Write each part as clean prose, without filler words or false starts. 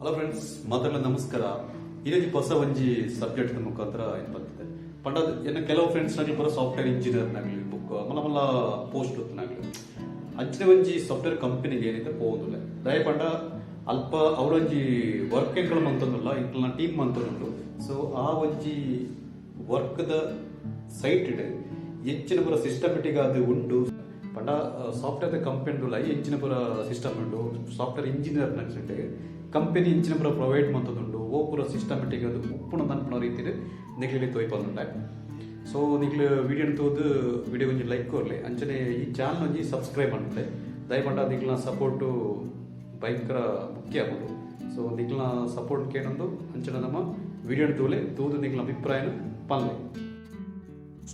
Hello friends, ಮಾತಾಡಲ ನಮಸ್ಕಾರ. ಇದೊಂದು ಹೊಸ ಒಂಜಿ ಸಬ್ಜೆಕ್ಟ್ ಮುಖಾಂತರ ಏನು ಬರ್ತದೆ ಪಂಡ, ಎನ್ನ ಕೆಲವು ಫ್ರೆಂಡ್ಸ್ ನಾಗ್ಲಿ ಪೂರ ಸಾಫ್ಟ್ವೇರ್ ಇಂಜಿನಿಯರ್ ನಾಗ್ಲಿ, ಬುಕ್ ಮಲ್ಲ ಮಲ್ಲ ಪೋಸ್ಟ್ ನಾಗ್ಲಿ. ಅಂಚಿನ ಒಂಜಿ ಸಾಫ್ಟ್ವೇರ್ ಕಂಪನಿಗೆ ಏನಿದೆ ಪೋವೊಂದುಲ್ಲೆ. ದಯ ಪಂಡ ಅಲ್ಪ ಅವರೊಂಜಿ ವರ್ಕ್ ಎಂಕುಲು ಮಂತೊಂದುಲ್ಲ, ಎಂಕಲ್ನ ಟೀಮ್ ಮಂತೊಂದುಂಡು. ಸೊ ಆ ಒಂಜಿ ವರ್ಕ್ದ ಸೈಟ್ ಎಂಚಿನ ಪೂರ ಸಿಸ್ಟಮೆಟಿಕ್ ಅದು ಉಂಡು ಪಂಡ, ಸಾಫ್ಟ್ವೇರ್ ಕಂಪನಿ ಎಂಚಿನ ಪೂರ ಸಿಸ್ಟಮ್ ಉಂಡು, ಸಾಫ್ಟ್ವೇರ್ ಇಂಜಿನಿಯರ್ ನಕ್ಷೆ ಕಂಪನಿ ಎಂಚಿನ ಪೂರ ಪ್ರೊವೈಡ್ ಮಂತೊಂದುಂಡು, ಓ ಪೂರ ಸಿಸ್ಟಮೆಟಿಕ್ ಅದು ಉಪ್ಪುನ ದನ್ಪುನ ರೀತಿಡ್ ನಿಕ್ಲೆಗ್ ತೋಯ್ಪೊಂದುಂಡೆ. ಸೊ ನಿಕ್ಲು ವಿಡಿಯೋ ತೂದು ವಿಡಿಯೋ ಒಂಜಿ ಲೈಕ್ ಕೊರ್ಲೆ. ಅಂಚನೆ ಈ ಚಾನಲ್ ಒಂಜಿ ಸಬ್ಸ್ಕ್ರೈಬ್ ಮನ್ಪುಲೆ. ದಯಪಂಡ ನಿಕ್ಲ್ನ ಸಪೋರ್ಟು ಭಯಂಕರ ಮುಖ್ಯ ಆಪುಂಡು. ಸೊ ನಿಕ್ಲ್ನ ಸಪೋರ್ಟ್ ಕೇನೊಂದು ಅಂಚನೆ ನಮ್ಮ ವಿಡಿಯೋ ತೂಲೆ, ತೂದು ನಿಕ್ಲ್ನ ಅಭಿಪ್ರಾಯನ ಪನ್ಲೆ.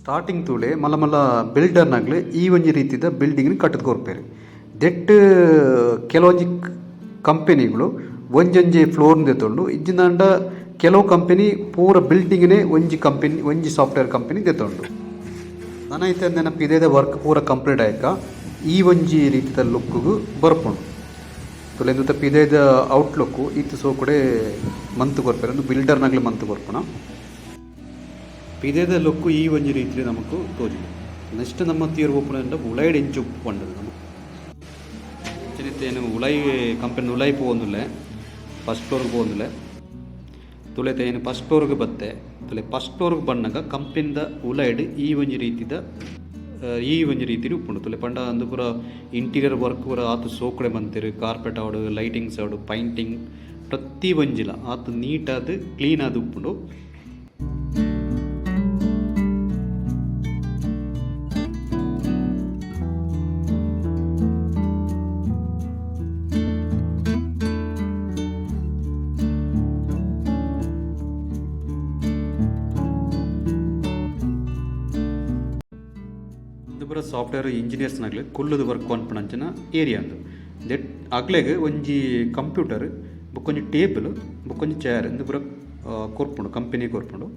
ಸ್ಟಾರ್ಟಿಂಗ್ ತೂಲೆ, ಮಲ್ಲ ಮಲ್ಲ ಬಿಲ್ಡರ್ನಾಗ್ಲು ಈ ಒಂಜಿ ರೀತಿದ ಬಿಲ್ಡಿಂಗ್ ಕಟ್ಟದ್ ಕೊರ್ಪೆರ್. ದೆಟ್ಟ್ ಕೆಲವೊಂಜಿ ಕಂಪನಿಗಳು ಒಂಜೊಂಜಿ ಫ್ಲೋರ್ ದೆತ್ತೊಂಡು ಇಜ್ಜಿಂದಾಂಡ ಕೆಲವು ಕಂಪನಿ ಪೂರ ಬಿಲ್ಡಿಂಗ್ನೇ ಒಂಜಿ ಕಂಪನಿ, ಒಂಜಿ ಸಾಫ್ಟ್ವೇರ್ ಕಂಪನಿ ದೆತ್ತೊಂಡು. ನನ ಇತ್ತೆ ನೆನಪು, ಇದೇ ವರ್ಕ್ ಪೂರ ಕಂಪ್ಲೀಟ್ ಆಯ್ಕ ಈ ಒಂಜಿ ರೀತಿದ ಲುಕ್ಗ್ ಬರ್ಪುಂಡು. ತುಲೆ ಪಿದೈದ ಔಟ್ಲುಕ್ ಇತ್ತು. ಸೊ ಕೂಡ ಮಂತ್ ಕೊರ್ಪೆರ್, ಒಂದು ಬಿಲ್ಡರ್ನಾಗ್ಲಿ ಮಂತ್ ಕೊರ್ಪುನ. ಪಿದೈದ ಲುಕ್ ಈ ಒಂಜಿ ರೀತಿಲಿ ನಮಕ್ ತೋಜುಂಡು. ನೆಕ್ಸ್ಟ್ ನಮ್ಮ ತೀರ್ ಪೋಪುನ ಉಲೈಡ್ ಎಂಚ ಉಪ್ಪು ಪಂಡದು ನಮ. ಏನು ಉಲೈ ಕಂಪನಿ ಉಲೈ ಪೋವೊಂದುಲ್ಲೆ, ಫಸ್ಟ್ ಫ್ಲೋರ್ಗೆ ಪೋವೊಂದುಲ್ಲೆ. ತುಲೆತ ಏನು ಫಸ್ಟ್ ಫ್ಲೋರ್ಗೆ ಬತ್ತೆ. ತುಲೆ, ಫಸ್ಟ್ ಫ್ಲೋರ್ಗೆ ಬನ್ನಗ ಕಂಪನಿದ ಉಲೈಡ್ ಈ ಒಂಜಿ ರೀತಿಡ್ ಉಪ್ಪುಂಡು. ತುಲೆ, ಪಂಡ ಅಂದು ಪೂರ ಇಂಟೀರಿಯರ್ ವರ್ಕ್ ಪೂರ ಆತ್ ಸೋಕುಡೆ ಮಂತೆರ್. ಕಾರ್ಪೆಟ್ ಆವಡ್, ಲೈಟಿಂಗ್ಸ್ ಆವಡ್, ಪೈಂಟಿಂಗ್ ಪ್ರತಿ ಒಂಜಿಲ ಆತ್ ನೀಟಾದ್ ಕ್ಲೀನ್ ಆದ್ ಉಪ್ಪುಂಡು. ಇಂದು ಪೂರ ಸಾಫ್ಟ್ವೇರ್ ಇಂಜಿನಿಯರ್ಸ್ ನಗಲು ಕುಲ್ಲುದು ವರ್ಕ್ ಮನ್ಪುನಂಚಿನ ಏರಿಯಾ ಅಂದು. ದೆಟ್ ಅಗ್ಲೆಗ್ ಒಂಜಿ ಕಂಪ್ಯೂಟರ್, ಬೊಕ್ಕೊಂಜಿ ಟೇಬಲ್, ಬೊಕ್ಕೊಂಜಿ ಚೇರ್ ಇಂದು ಪೂರ ಕೊರ್ಪುಂಡು, ಕಂಪನಿ ಕೊರ್ಪುಂಡು.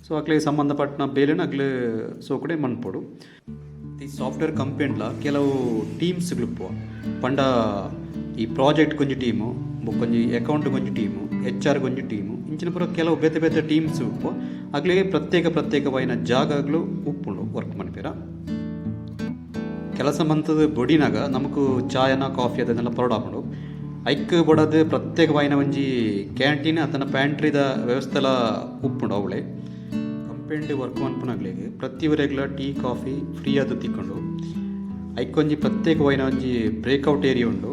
ಸೊ ಅಕ್ಲೆಗ್ ಸಂಬಂಧಪಟ್ಟಿನ ಬೇಲೆನ್ ಅಕ್ಲು ಸೋಕುಡೆ ಮನ್ಪೊಡು. ಈ ಸಾಫ್ಟ್ವೇರ್ ಕಂಪನಿಲ ಕೆಲವು ಟೀಮ್ಸ್ಗಳು ಉಪ್ಪುವ. ಪಂಡ ಈ ಪ್ರಾಜೆಕ್ಟ್ ಒಂಜಿ ಟೀಮು, ಬೊಕ್ಕೊಂಜಿ ಅಕೌಂಟ್ ಒಂಜಿ ಟೀಮು, ಎಚ್ ಆರ್ ಒಂಜಿ ಟೀಮು, ಇಂಚಿನ ಪೂರ ಕೆಲವು ಬೇತೆ ಬೇತೆ ಟೀಮ್ಸ್ ಉಪ್ಪುವ. ಅಗ್ಲೆಗ್ ಪ್ರತ್ಯೇಕ ಪ್ರತ್ಯೇಕವಾಯಿನ ಜಾಗಗಳು ಉಪ್ಪುಂಡು ವರ್ಕ್ ಮನ್ಪೆರ. ಕೆಲಸ ಮಂತದ ಬೊಡಿನಾಗ ನಮಕ್ ಚಾಯನ ಕಾಫಿ ಅದನ್ನೆಲ್ಲ ಪರೊಡಾಪುಂಡು. ಐಕ್ ಬೊಡದು ಪ್ರತ್ಯೇಕವಾಯಿನ ಒಂಜಿ ಕ್ಯಾಂಟೀನ್ ಅತನ ಪ್ಯಾಂಟ್ರಿದ ವ್ಯವಸ್ಥೆಲ ಉಪ್ಪುಂಡು ಅವಳೆ. ಕಂಪೆಂಡ್ ವರ್ಕ್ ಮನ್ಪುನಗ್ಲೆಗ್ ಪ್ರತಿ ಒರೆಗ್ಲ ಟೀ ಕಾಫಿ ಫ್ರೀ ಆದ್ ತಿಕ್ಕುಂಡು. ಐಕೊಂಜಿ ಪ್ರತ್ಯೇಕವಾಯಿನ ಒಂಜಿ ಬ್ರೇಕ್ಔಟ್ ಏರಿಯಾ ಉಂಡು.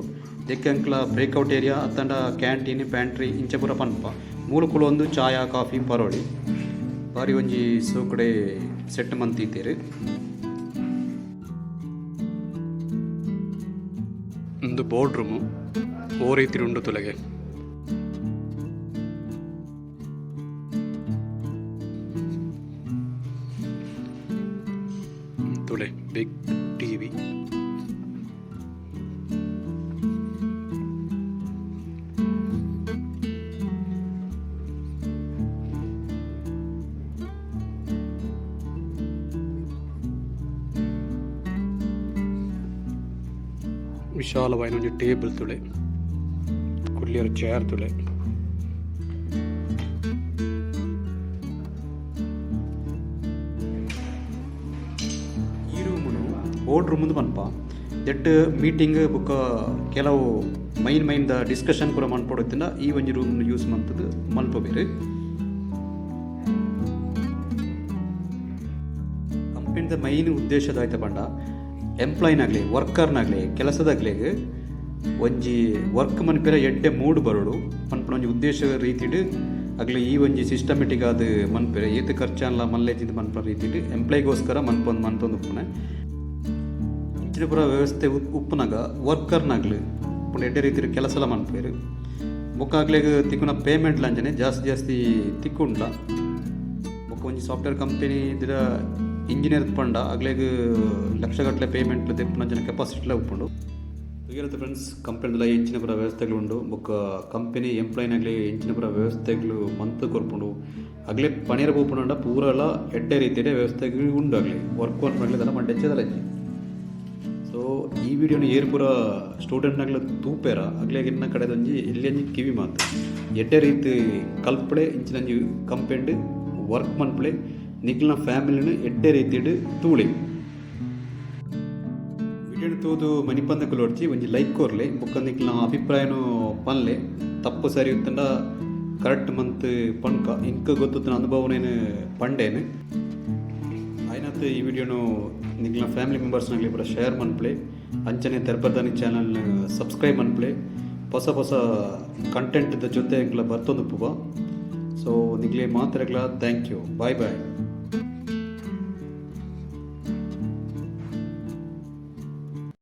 ದೆಕ್ ಅಂಕ್ಲ ಬ್ರೇಕ್ಔಟ್ ಏರಿಯಾ ಅತ್ತಂಡ ಕ್ಯಾಂಟೀನ್, ಪ್ಯಾಂಟ್ರಿ ಇಂಚ ಪೂರ ಪನ್ಪ. ಮೂಲು ಕುಲೊಂದು ಚಾಯ ಕಾಫಿ ಪರೊಳಿ. ಬಾರಿ ಒಂಜಿ ಸೋಕಡೆ ಸೆಟ್ ಮಂತಿತ್ತೆರ್. ಉಂದು ಬೋರ್ಡ್ ರೂಮು. ಓ ರೀತಿ ಉಂಡು ತುಲೆಗೆ. ತುಲೆ, ಬಿಗ್ ಟಿವಿ. ವಿಶಾಲವಾಯಿನ ಒಂಜಿ ಟೇಬಲ್ ತುಲೆ, ಕುಲ್ಲಿಯರ ಚೇರ್ ತುಲೆ. ಈ ರೂಮುನು ಬೋರ್ಡ್ ರೂಮ್ ಪನ್ಪ. ದೆಟ್ಟ್ ಮೀಟಿಂಗ್ ಬೊಕ್ಕ ಕೆಲವು ಮೈನ್ ಮೈನ್ ದ ಡಿಸ್ಕಷನ್ ಪೂರ ಮನ್ಪೊಡು. ಈ ಒಂಜಿ ರೂಮ್ ಯೂಸ್ ಮಂತುದು ಮನ್ಪುವೆರ್. ಕಂಪನಿದ ಮೈನ್ ಉದ್ದೇಶ ದಾಯ್ತ ಪಂಡ, ಎಂಪ್ಲಾಯ್ನಾಗ್ಲಿ ವರ್ಕರ್ನಾಗ್ಲಿ ಕೆಲಸದಾಗ್ಲಿಗ್ ಒಂಜಿ ವರ್ಕ್ ಮನ್ಪೆರೆ ಎಡ್ಡೆ ಮೂಡ್ ಬರೊಡು ಪನ್ಪುನ ಒಂಜಿ ಉದ್ದೇಶ ರೀತಿಡ್ ಅಗ್ಲಿ ಈ ಒಂಜಿ ಸಿಸ್ಟಮೆಟಿಕ್ ಆದ್ ಮನ್ಪೆರೆ. ಏತ್ ಖರ್ಚಾನ್ಲ ಮಲ್ಲೆಜಿಂದ್ ಮನ್ಪುನ ರೀತಿಡ್ ಎಂಪ್ಲಾಯ್ಗೋಸ್ಕರ ಮನ್ಪೊಂದು ಮನ್ತೊಂದು ಉಪ್ಪುನೆ. ಇಂಚಿನ ಪೂರ ವ್ಯವಸ್ಥೆ ಉಪ್ಪುನಗ ವರ್ಕರ್ನಾಗ್ಲು ಪುಂಡ ಎಡ್ಡೆ ರೀತಿಡ್ ಕೆಲಸಲ ಮನ್ಪುವೆರ್. ಬೊಕ್ಕ ಅಗ್ಲೆಗ್ ತಿಕ್ಕುನ ಪೇಮೆಂಟ್ ಅಂಚನೆ ಜಾಸ್ತಿ ಜಾಸ್ತಿ ತಿಕ್ಕುಂಡ್ಲ. ಬೊಕ್ಕ ಒಂಜಿ ಸಾಫ್ಟ್ವೇರ್ ಕಂಪನಿ ಇದ್ರ ಇಂಜಿನಿಯರ್ ಪಂಡ ಅಗ್ಲೆಗ್ ಲಕ್ಷಗಟ್ಟಲೆ ಪೇಮೆಂಟ್ ದೆಪ್ಪುನಂಚಿನ ಕೆಪಾಸಿಟಿಲ ಉಪ್ಪುಂಡು. ತೂಯರತ್ತ ಫ್ರೆಂಡ್ಸ್, ಕಂಪನಿದ ಎಂಚಿನ ಪೂರ ವ್ಯವಸ್ಥೆಗಳು ಉಂಡು, ಬೊಕ್ಕ ಕಂಪನಿ ಎಂಪ್ಲಾಯ್ನಾಗ್ಲಿ ಎಂಚಿನ ಪೂರ ವ್ಯವಸ್ಥೆಗಳು ಮಂತ್ ಕೊರ್ಪುಂಡು. ಅಗ್ಲೆ ಪಣಿಯರ ಪೋಪುನಂಡ ಪೂರಲ ಎಡ್ಡೆ ರೀತಿಯ ವ್ಯವಸ್ಥೆಗಳು ಉಂಡು. ಅಗ್ಲೆ ವರ್ಕ್ ಮನ್ಪುನಗ್ಲೆ ದಾಲ ಮಂಡೆಚ್ಚದಲಜ್ಜಿ. ಸೊ ಈ ವಿಡಿಯೋನ ಏರ್ ಪೂರ ಸ್ಟೂಡೆಂಟ್ನಾಗ್ಲ ತೂಪೇರ, ಅಗ್ಲೆಗ್ ಎನ್ನ ಕಡೆದೊಂಜಿ ಎಲ್ಯಂಜಿ ಕಿವಿ ಮಾತು. ಎಡ್ಡೆ ರೀತಿ ಕಲ್ಪಳೆ, ಇಂಚಿನಂಜಿ ಕಂಪೆಂಡ್ ವರ್ಕ್ ಮನ್ಪುಲೆ, ನಿಕ್ಲ್ನ ಫ್ಯಾಮಿಲಿನ ಎಡ್ಡೆ ರೀತಿಡ್ ತೂಳೆ. ವಿಡಿಯೋ ತೂದು ಮನಿಪಂದ ಕುಲೊಡ್ಚಿ, ಒಂಜಿ ಲೈಕ್ ಕೊರ್ಲೆ, ಬೊಕ್ಕ ನಿಕ್ಲ್ನ ಅಭಿಪ್ರಾಯನು ಪನ್ಲೆ. ತಪ್ಪು ಸರಿ ಇತ್ತಂಡ ಕರೆಕ್ಟ್ ಮಂತ್ ಪಣ್ಕ. ಇಂಕ ಗೊತ್ತುತ್ತಿನ ಅನುಭವನೇನು ಪಂಡೇನು. ಆಯ್ನತ್ ಈ ವಿಡಿಯೋನು ನಿಕ್ಲ್ನ ಫ್ಯಾಮಿಲಿ ಮೆಂಬರ್ಸ್ನಾಗಲಿ ಪೂರ ಶೇರ್ ಮನ್ಪುಲೆ. ಅಂಚನೆ ತೆರ್ಪರ್ದಾನಿ ಚಾನಲ್ ಸಬ್ಸ್ಕ್ರೈಬ್ ಮನ್ಪುಲೆ. ಹೊಸ ಹೊಸ ಕಂಟೆಂಟ್ ಜೊತೆ ಎಂಕ್ಲ ಬರ್ತೊಂದು. ಸೊ ನಿಕ್ಲೆ ಮಾತೆರೆಗ್ಲ thank you, bye bye.